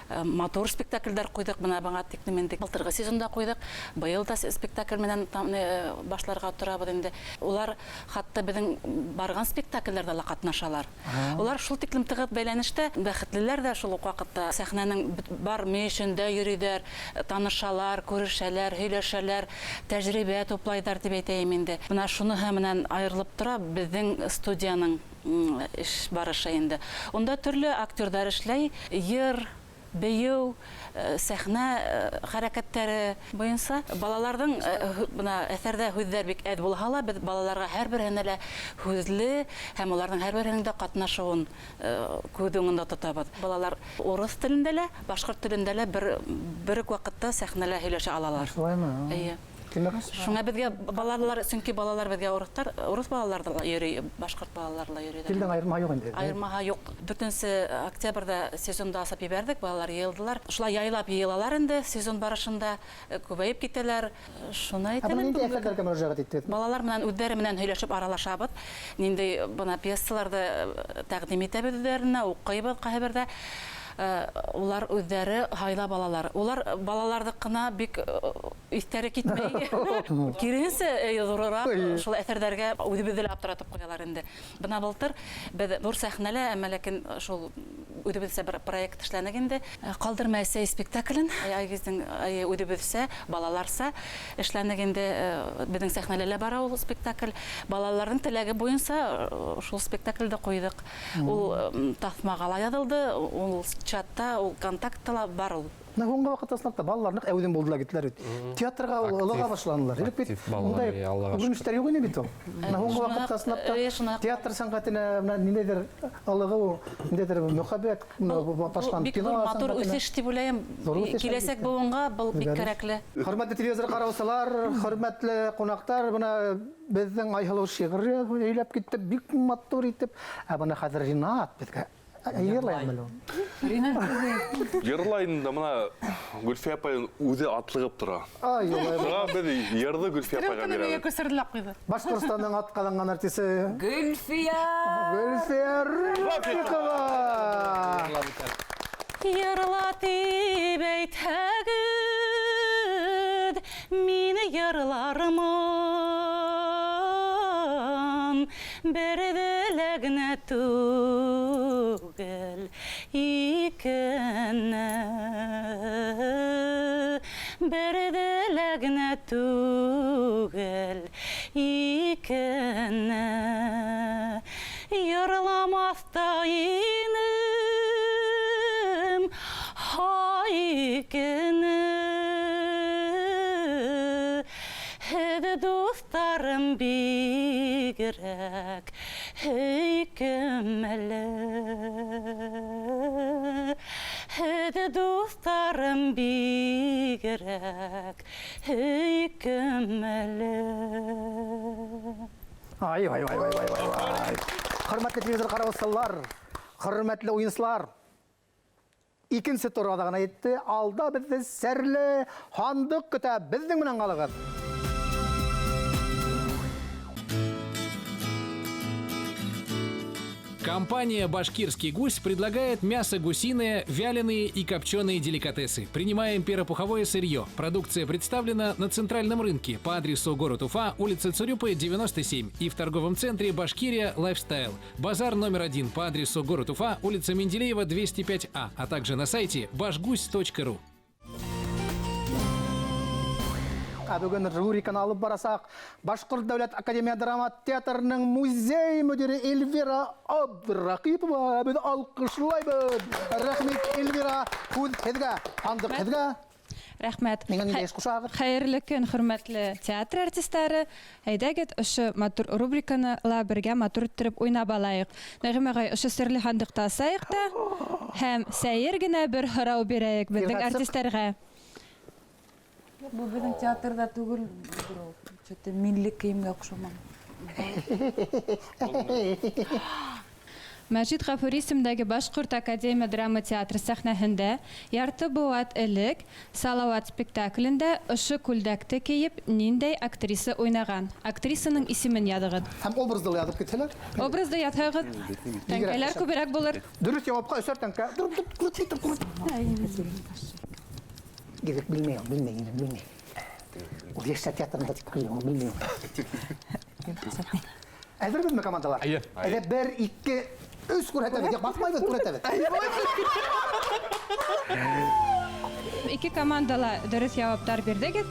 матур спектаклдәр ҡуйҙыҡ, бына быңа тиклем инде былтырғы сезонда ҡуйҙыҡ, быйыл да спектакль менән башларға торабыҙ инде. Улар хатта беҙҙең барған спектаклдәрҙә лә ҡатнашалар. Улар шул тиклем тығыҙ бәйләнештә, бәхетлеләр ҙә шул уҡ ваҡытта сәхнәнең бар мөйөшөндә йөрөйҙәр, танышалар, күрешәләр, һөйләшәләр, тәжрибә туплайҙар тип әйтәйем инде. Бына шуныһы менән айырылып тора беҙҙең студияның эш барышы инде. Унда төрлө актерҙар эшләй, йыр, бейеү, сәхнә хәрәкәттәре буйынса. Балаларҙың бына әҫәрҙә һүҙҙәр бик әҙ булһа ла, беҙ балаларға һәр береһенә лә һүҙле һәм уларҙың һәр береһенең дә ҡатнашыуын күҙ уңында тотабыҙ. Балалар урыҫ телендә лә, башҡорт телендә лә бер үк ваҡытта сәхнәлә һөйләшә алалар. Шулаймы? Эйе. Тимәк, Шуңа беҙгә балалар, сөнки балалар беҙгә урыҫтар, урыҫ балалар ҙа йөрөй, башҡорт балалар ла йөрөй. Телдең айырмаһы юҡ инде. Айырмаһы юҡ. Дүртенсе октябрҙә сезонды асып ебәрҙек, балалар йыйылдылар. Шулай яйлап йыйылалар инде сезон барышында, күбәйеп китәләр. Шуны Ә әйтәм бына инде ниндәй бүгенге әҫәрҙәргә мөрәжәғәт иттегеҙ? Балалар менән үҙҙәре менән һөйләшеп аралашабыҙ. Ниндәй бына пьесаларҙы тәҡдим итәбеҙ үҙҙәренә, уҡыйбыҙ ҡайһы берҙә. Улар үҙҙәре һайлап алалар. Улар балаларҙыҡына бик иҫтәре китмәй. Киреһенсә, ҙурыраҡ шул әҫәрҙәргә үҙебеҙҙе лә аптыратып ҡуялар инде. Бына былтыр беҙ ҙур сәхнәлә, әммә ләкин шул үҙебеҙсә бер проект эшләнек инде. Ҡалдырма әсәй спектаклен, Айгиздең, үҙебеҙсә, балаларса эшләнек инде. Беҙҙең сәхнәлә лә бара ул спектакль. Балаларҙың теләге буйынса шул спектаклде ҡуйҙыҡ. Ул таҫмаға ла яҙылды, ул чатта, ул контактта ла бар ул. Менә һуңғы ваҡытта ысынлап та балалар ныҡ әүҙем булдылар киттеләр бит. Театрға Актив. ылыға башланылар. Элек бит Актив балалар, ундай иә, Аллаға шөкөр. күренештәр юҡ ине бит ул. Менә һуңғы ваҡытта ысынлап та театр сәнғәтенә менә ниндәйҙер ылығыу, ниндәйҙер мөхәббәт, менә Был башланып бик кино ҙур матур сәнғәтенә. үҫеш тип уйлайым. Ҙур үҫеш, Киләсәк әлбиттә. быуынға был бик Үҙгәреш. кәрәкле. Хөрмәтле телевизор ҡараусылар, хөрмәтле ҡунаҡтар, бына беҙҙең Айһылыу шиғыры һөйләп китте, бик матур итеп. Ә бына хәҙер Ринат беҙгә Йырлай әле ул. Йырлай инде мына Гөлфиә апай үҙе атлығып тора. Ай, улай. Шуға беҙ йырҙы Гөлфиә апайға бирәбеҙ. Күсерелеп ҡуйҙы. Башҡортостандың атҡаҙанған артисы Гөлфиә. Гөлфиә Рафиҡова. Йырла тип әйтһәгеҙ, мин йырлармын. Берҙе лә генә түгел, икене. Берҙе лә генә түгел, икене. Йырламаҫ та инем, һай икене. Һеҙ, дуҫтарым, бигерәк һөйкөмлө. Һеҙ, дуҫтарым, бигерәк һөйкөмлө. Ай, ай, ай, ай, ай, ай. Хөрмәтле телевизор ҡараусылар, хөрмәтле уйынсылар. Икенсе тур аҙағына етте. Алда беҙҙе серле һандыҡ көтә. Беҙҙең менән ҡалығыҙ. Компания «Башкирский гусь» предлагает мясо гусиное, вяленые и копченые деликатесы. Принимаем перопуховое сырье. Продукция представлена на центральном рынке по адресу город Уфа, улица Цурюпы, 97 и в торговом центре «Башкирия Лайфстайл». Базар номер 1 по адресу город Уфа, улица Менделеева, 205А, а также на сайте башгусь.ру. Ә бөгөн рубриканы алып барасаҡ Башҡорт дәүләт академия драма театрының музей мөдире Эльвира Абдраҡипова. Беҙ алҡышлайбыҙ. Рәхмәт, Эльвира, һүҙ һеҙгә, һандыҡ һеҙгә. Рәхмәт. Миңә ниндәй эш ҡушағыҙ? Хәйерле көн, хөрмәтле театр артистары. Әйҙәгеҙ, ошо матур рубриканы ла бергә матур иттереп уйнап алайыҡ. Нәғим ағай, ошо серле һандыҡты асайыҡ та һәм сәйер генә бер һорау бирәйек беҙҙең артистәргә. Бу беҙҙең театрҙа түгел, что-то милли кейемгә оҡшамаған. Мәжит Ғафури исемендәге Башҡорт академия драма театры сәхнәһендә ярты быуат элек Салауат спектаклендә ошо күлдәкте кейеп ниндәй актриса уйнаған? Актрисаның исемен яҙығыҙ. Һәм образды ла яҙып китһәләр? Образды яҙһағыҙ, тәңкәләр күберәк булыр. Дөрөҫ яуапҡа өсәр тәңкә. Гирек белмәй, белмәй, белмәй. Ул йәштәр театрында тип килә, белмәй. Әҙербеҙме командалар? Әйе. Әйҙә, 1, 2, 3 күрһәтәбеҙ. Юҡ, баҫмайбыҙ, күрһәтәбеҙ. Ике командала дөрөҫ яуаптар бирҙегеҙ.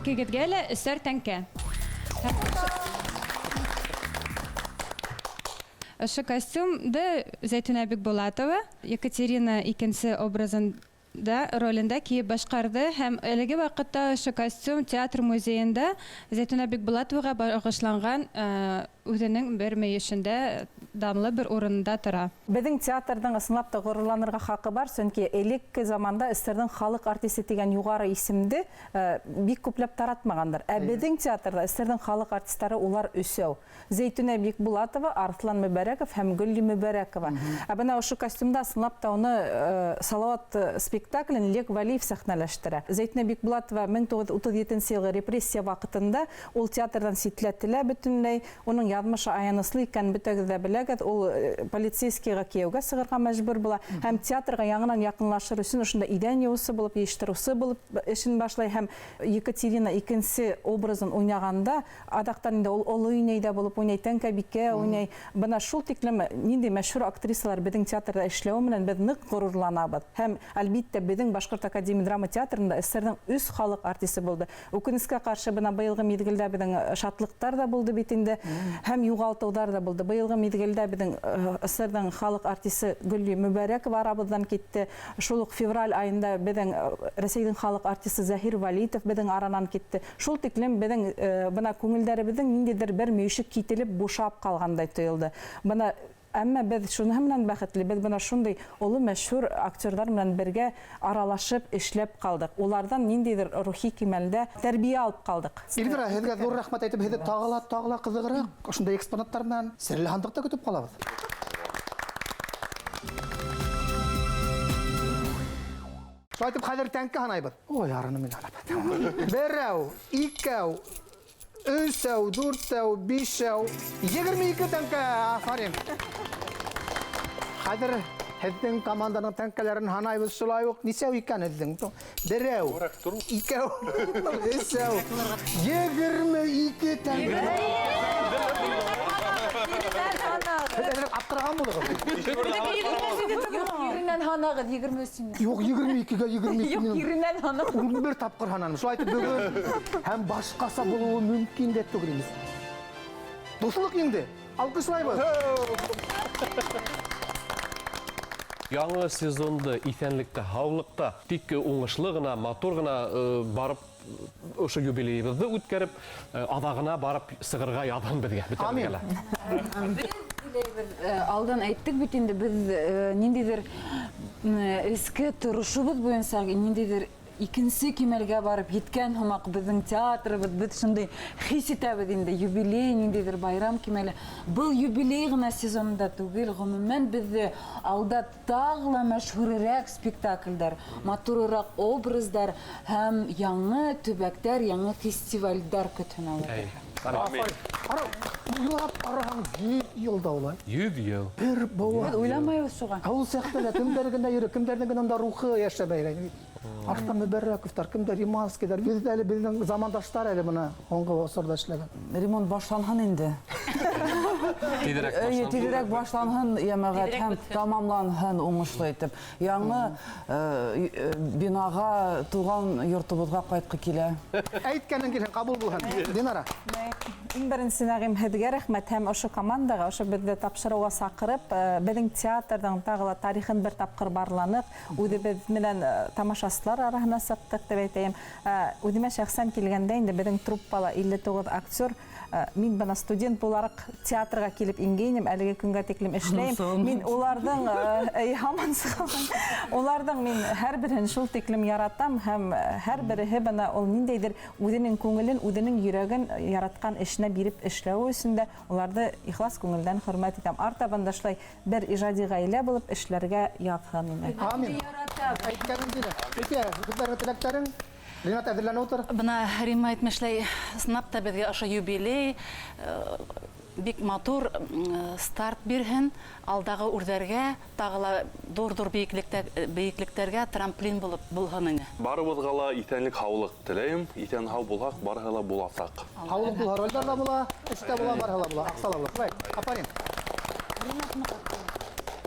Икегеҙгә лә өсәр тәңкә. Ошо костюмды Зәйтүнә Бикбулатова Екатерина икенсе образын да ролендә кейеп башҡарҙы һәм әлеге ваҡытта ошо костюм театр музейында Зәйтүнә Бикбулатоваға бағышланған үҙенең бер мөйөшөндә данлы бер урында тора. Беҙҙең театрҙың ысынлап та ғорурланырға хаҡы бар, сөнки элекке заманда СССРҙың халыҡ артисы тигән юғары исемде бик күпләп таратмағандар. Ә беҙҙең театрҙа СССРҙың халыҡ артистары улар өсәү. Зәйтүнә Бикбулатова, Арыҫлан Мөбәрәков һәм Гөлли Мөбәрәкова. Ә бына ошо костюмда ысынлап та уны Салауат спектаклен Лек Вәлиев сәхнәләштерә. Зәйтүнә Бикбулатова 1937 йылғы репрессия ваҡытында ул театрҙан ситләтелә бөтөнләй. Уның яҙмышы аяныслы икән бөтәгеҙ ҙә беләгеҙ. Ул полицейскийға кейәүгә сығырға мәжбүр була һәм театрға яңынан яҡынлашыр өсөн ошонда иҙән йыуыусы булып, йыйыштырыусы булып эшен башлай һәм Екатерина икенсе образын уйнағанда аҙаҡтан инде ул оло инәй ҙә булып уйнай, Тәңкәбикә уйнай. Бына шул тиклем ниндәй мәшһүр актрисалар беҙҙең театрҙа эшләүе менән беҙ ныҡ ғорурланабыҙ. Һәм әлбиттә беҙҙең Башҡорт академия драма театрында СССРҙың 3 халыҡ артисы булды. Үкенескә ҡаршы бына быйылғы миҙгелдә беҙҙең шатлыҡтар ҙа булды бит инде, һәм юғалтыуҙар ҙа булды. Быйылғы миҙгелдә беҙҙең СССРҙың халыҡ артисы Гөлли Мөбәрәкова арабыҙҙан китте. Шул уҡ февраль айында беҙҙең Рәсәйҙең халыҡ артисы Заһир Вәлитов беҙҙең аранан китте. Шул тиклем беҙҙең бына күңелдәребеҙҙең ниндәйҙер бер мөйөшө кителеп бушап ҡалғандай тойолдо. Бына әммә беҙ шуныһы менән бәхетле, беҙ бына шундай оло мәшһүр актерҙар менән бергә аралашып эшләп ҡалдыҡ. Уларҙан ниндәйҙер рухи кимәлдә тәрбиә алып ҡалдыҡ. Эльвира, һеҙгә ҙур рәхмәт әйтеп, һеҙҙе тағы ла, тағы ла ҡыҙығыраҡ ошондай экспонаттар менән серле һандыҡта көтөп ҡалабыҙ. Шулай итеп, хәҙер тәңкә һанайбыҙ. Ой, арыным мин һанап. Берәү, икәү, өсәү, дүртәү, бишәү, 22 тәңкә. Афарин. Хәҙер һеҙҙең команданың тәңкәләрен һанайбыҙ шулай уҡ. Нисәү икән һеҙҙең? Берәү, икәү, өсәү, 22 тәңкә. Һеҙ аптыраған булығыҙ. Еренән һанағыҙ, 23-нән. Юҡ, 22-гә 22. Юҡ, еренән һанағыҙ. 11 тапҡыр һананым. Шулай итеп бөгөн һәм башҡаса булыуы мөмкин дә түгел инде. Дуҫлыҡ инде. Алҡышлайбыҙ. Яңы сезонды иҫәнлектә, һаулыҡта, тик уңышлы ғына, матур ғына барып, ошо юбилейыбыҙҙы үткәреп, аҙағына барып сығырға яҙһын беҙгә. Амин. Алдан әйттек бит инде, беҙ ниндәйҙер эске торошобоҙ буйынса ниндәйҙер икенсе кимәлгә барып еткән һымаҡ беҙҙең театрыбыҙ, беҙ шундай хис итәбеҙ инде, юбилей, ниндәйҙер байрам кимәле. Был юбилей ғына сезонында түгел, ғөмүмән беҙҙе алда тағы ла мәшһүрерәк спектаклдәр, матурыраҡ образдар һәм яңы төбәктәр, яңы фестивальдәр көтһөн алар. Амин. Уйлап ҡараһаң, 100 йыл да улай. 100 йыл. Бер быуат. Беҙ уйламайбыҙ шуға. Ә ул саҡта ла кемдәр генә йөрөй, кемдәрҙең генә унда рухы йәшәмәй. Арыҫлан Мөбәрәковтар, кемдәр Иманскийҙар, беҙ әле беҙҙең замандаштар әле бына һуңғы осорҙа эшләгән. Ремонт башланһын инде. Тиҙерәк Эйе, башланһын. тиҙерәк башланһын, йәмәғәт, Тиҙерәк һәм бөтһөн. тамамланһын уңышлы итеп. Яңы бинаға, туған йортобоҙға ҡайтҡы килә. Әйткәнең килһен, ҡабул булһын. Динара. Иң беренсе Нәғим, һеҙгә рәхмәт һәм ошо командаға, ошо беҙҙе тапшырыуға саҡырып, беҙҙең театрҙың тағы ла тарихын бер тапҡыр барланыҡ, үҙебеҙ менән тамашасылар араһына сыҡтыҡ тип әйтәйем. Үҙемә шәхсән килгәндә инде беҙҙең труппала 59 актер. Мин бына студент булараҡ театрға килеп ингәйнем, әлеге көнгә тиклем эшләйем. Һаман Мин уларҙың, һаман сығамын. Уларҙың мин һәр береһен шул тиклем яратам һәм һәр береһе бына ул ниндәйҙер үҙенең күңелен, үҙенең йөрәген яратҡан эшенә биреп эшләүе өсөн дә уларҙы ихлас күңелдән хөрмәт итәм. Артабан да шулай бер ижади ғаилә булып эшләргә яҙһын ине. Амин. Әйткәнең килә. Өтә, күптәргә теләктәрең. Ринат, әҙерләнеп ултыр. Бына Рима әйтмешләй, ысынлап та беҙгә ошо юбилей бик матур старт бирһен, алдағы үрҙәргә, тағы ла ҙур-ҙур бейеклектәргә трамплин булып булһын ине. Барыбыҙға ла иҫәнлек, һаулыҡ теләйем. Иҫән һау булһаҡ, барыһы ла буласаҡ. Һаулыҡ булһа, ролдәр ҙә була, эш тә була, барыһы ла була, аҡса ла була. Шулай, афарин.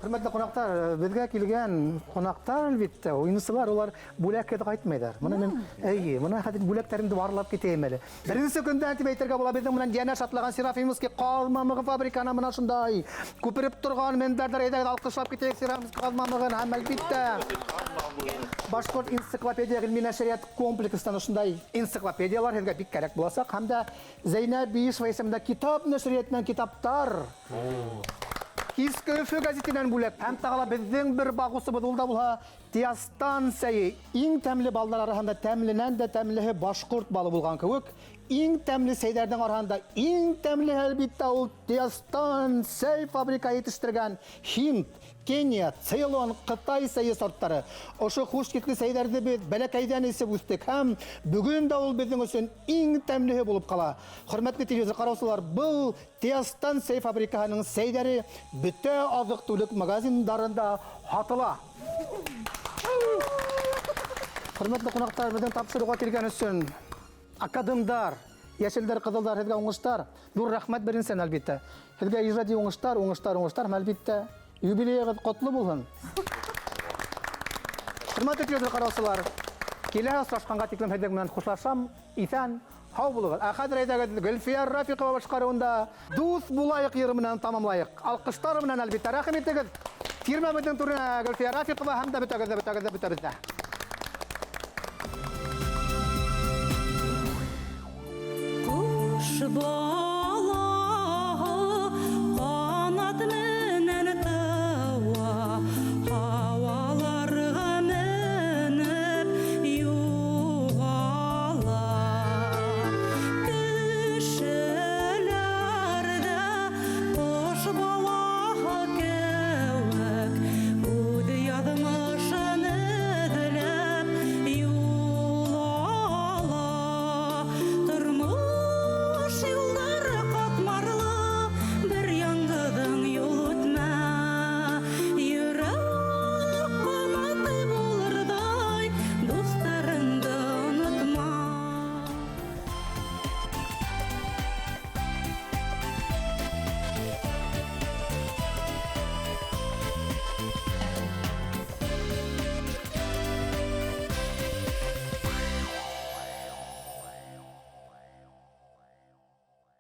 Хөрмәтле ҡунаҡтар, беҙгә килгән ҡунаҡтар, әлбиттә, уйынсылар, улар бүләкһеҙ ҡайтмайҙар. Бына мин, эйе, бына хәҙер бүләктәремде барлап китәйем әле. Беренсе көндән тип әйтергә була, беҙҙең менән йәнә шатлаған Серафимовский ҡалмамығы фабрикаһына бына шундай күпереп торған мендәрҙәр, әйҙәгеҙ, алҡышлап китәйек Серафимовский ҡалмамығын һәм, әлбиттә, Башҡорт энциклопедия ғилми нәшриәт комплекстан ошондай энциклопедиялар һеҙгә бик кәрәк буласаҡ. Һәм дә Зәйнәб Биишева исемендә китап нәшриәтенән китаптар. Киске Өфө гәзитенән бүләк. Һәм тағы ла беҙҙең бер бағыусыбыҙ, ул да булһа Тиастан сәйе. Иң тәмле балдар араһында тәмленән дә тәмлеһе башҡорт балы булған кеүек, иң тәмле сәйҙәрҙең араһында иң тәмлеһе әлбиттә ул Тиастан сәй фабрика етештергән Һинд, Кения, Цейлон, Ҡытай сәйе сорттары. Ошо хуш еҫле сәйҙәрҙе беҙ бәләкәйҙән эсеп үҫтек һәм бөгөн дә ул беҙҙең өсөн иң тәмлеһе булып ҡала. Хөрмәтле телевизор ҡараусылар, был Тиастан сәй фабрикаһының сәйҙәре бөтә аҙыҡ-түлек магазиндарында һатыла. Хөрмәтле ҡунаҡтар, беҙҙең тапшырыуға килгән өсөн академдар, йәшелдәр, ҡыҙылдар, һеҙгә уңыштар. Ҙур рәхмәт беренсән, әлбиттә. Һеҙгә ижади уңыштар, уңыштар, уңыштар һәм, әлбиттә, юбилейығыҙ ҡотло булһын. Хөрмәтле телевизор ҡараусылар, килә осрашҡанға тиклем һеҙҙең менән хушлашам. Иҫән, һау булығыҙ. Ә хәҙер әйҙәгеҙ Гөлфиә Рафиҡова башҡарыуында Дуҫ булайыҡ йыры менән тамамлайыҡ. Алҡыштар менән, әлбиттә, рәхим итегеҙ. Тирмәбеҙҙең түренә Гөлфиә Рафиҡова һәм дә бөтәгеҙ ҙә, бөтәгеҙ ҙә, бөтәбеҙ ҙә. Ҡуш